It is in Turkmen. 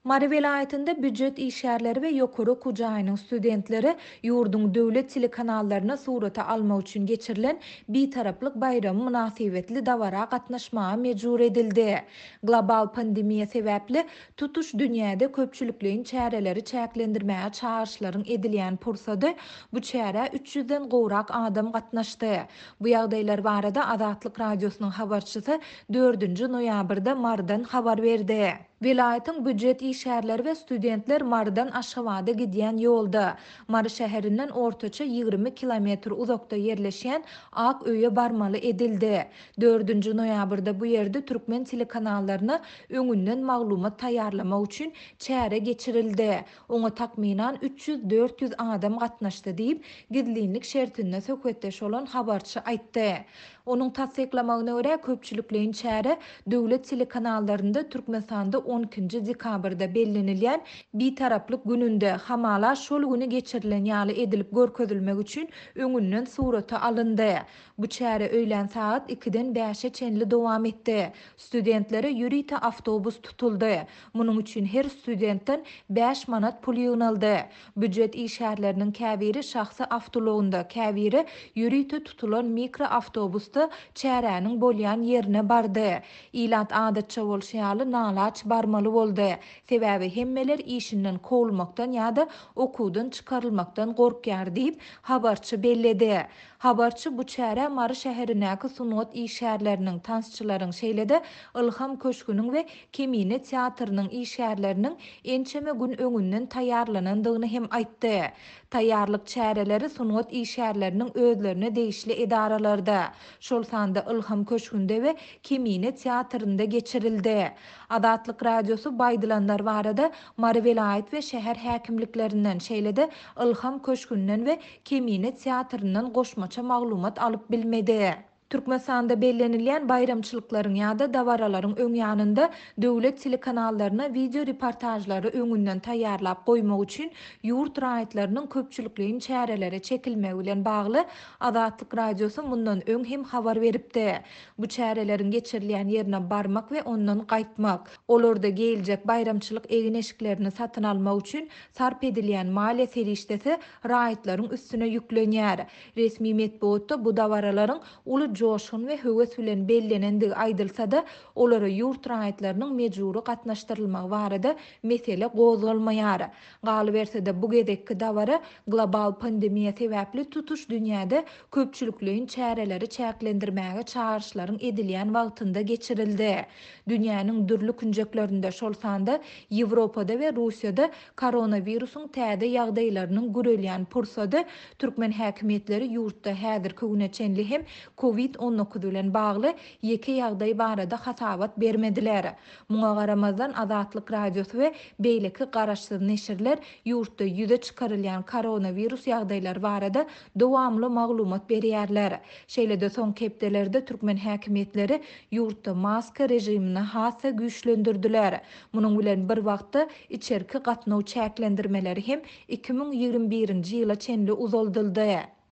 Mary welaýatynda býujet işgärleri we ýokary okuw jaýynyň studentleri ýurduň döwlet telekanallaryna surata almak üçin geçirilen Bitaraplyk baýramy mynasybetli dabara gatnaşmaga mejbur edildi. Global pandemiýa sebäpli tutuş dünýäde köpçülikleýin çäreleri çäklendirmäge çagyryşlaryň edilýän pursady bu çärä üç ýüzden gowrak adam gatnaşdy. Bu ýagdaýlar barada Azatlyk Radiosynyň habarçysy dördünji noýabrda Marydan habar berdi. Welaýatyň býujet işgärleri we studentler Marydan Aşgabada gidýän ýolda, Mary şäherinden ortaça 20 kilometr uzakda ýerleşýän Ak öýe barmaly edildi. Dördünji noýabrda bu ýerde türkmen telekanallaryna öňünden maglumat taýýarlamak üçin çäre geçirildi. Oňa takmynan 300-400 adam gatnaşdy diýip, gizlinlik şertinde söhbetdeş bolan habarçy aýtdy. Onuň tassyklamagyna görä, köpçülikleýin çäre döwlet telekanallarynda Türkmenistanda on ikinji dekabrda bellenilýän Bitaraplyk gününde, hamala şol güni geçirilen ýaly edilip görkezilmek üçin öňünden surata alyndy. Bu çäre öýlän sagat ikiden bäşe çenli dowam etdi. Studentlere ýörite awtobus tutuldy. Munuň üçin her studentden bäş manat pul ýygnaldy. Býujet işgärleriniň käbiri şahsy awtoulagynda, käbiri ýörite tutulan mikroawtobusda çäräniň bolýan ýerine bardy. Ilat adatça bolşy ýaly nalaç barmaly boldy. Sebäbi hemmeler işinden kowulmakdan ýa-da okuwdan çykarylmakdan gorkýar diýip, habarçy belledi. Habarçy bu çärä Mary şäherindäki sungat işgärleriniň, tansçylaryň, şeýle-de Ylham köşgüniň we Kemine teatrynyň işgärleriniň ençeme gün öňünden taýýarlanandygyny hem aýtdy. Taýýarlyk çäreleri sungat işgärleriniň özlerine degişli edaralarda, şol sanda Ylham köşgünde we Kemine teatrynda geçirildi. Azatlyk Radiosy bu aýdylanlar barada Mary welaýat we şäher häkimliklerinden, şeýle-de Ylham köşgünden we Kemine teatryndan goşmaça maglumat alyp bilmedi. Türkmenistanda bellenilýän baýramçylyklaryň ýa-da dabaralaryň öň ýanynda döwlet telekanallaryna wideo reportažlary öňünden taýýarlap goýmak üçin ýurt raýatlarynyň köpçülikleýin çärelere çekilmegi bilen bagly Azatlyk Radiosy mundan öň hem habar beripdi. Bu çäreleriň geçirilýän ýerine barmak we ondan gaýtmak, olarda geýiljek baýramçylyk egin-eşiklerini satyn almak üçin sarp edilýän maliýe serişdesi raýatlaryň üstüne ýüklenýär. Resmi metbugatda bu dabaralaryň uly joşgun we höwes bilen bellenendigi aýdylsa-da, olara ýurt raýatlarynyň mejbury gatnaşdyrylmagy barada mesele gozgalmaýar. Galyberse-de, bu gezekki dabara global pandemiýa sebäpli tutuş dünýäde köpçülikleýin çäreleri çäklendirmäge çagyryşlaryň edilýän wagtynda geçirildi. Dünýäniň dürli künjeklerinde, şol sanda Ýewropada we Russiýada koronawirusyň täze ýagdaýlarynyň gürelýän pursady türkmen häkimiýetleri ýurtda häzirki güne çenli hem Covid 19 bilen bagly ýeke ýagdaý barada hasabat bermediler. Muňa garamazdan, Azatlyk Radiosy we beýleki garaşsyz neşirler ýurtda ýüze çykarylýan koronawirus ýagdaýlary barada dowamly maglumat berýärler. Şeýle-de soňky hepdelerde türkmen häkimiýetleri ýurtda maska režimini has-da güýçlendirdiler. Munuň bilen bir wagtda, içerki gatnaw çäklendirmeleri hem 2021-nji ýyla çenli uzaldyldy.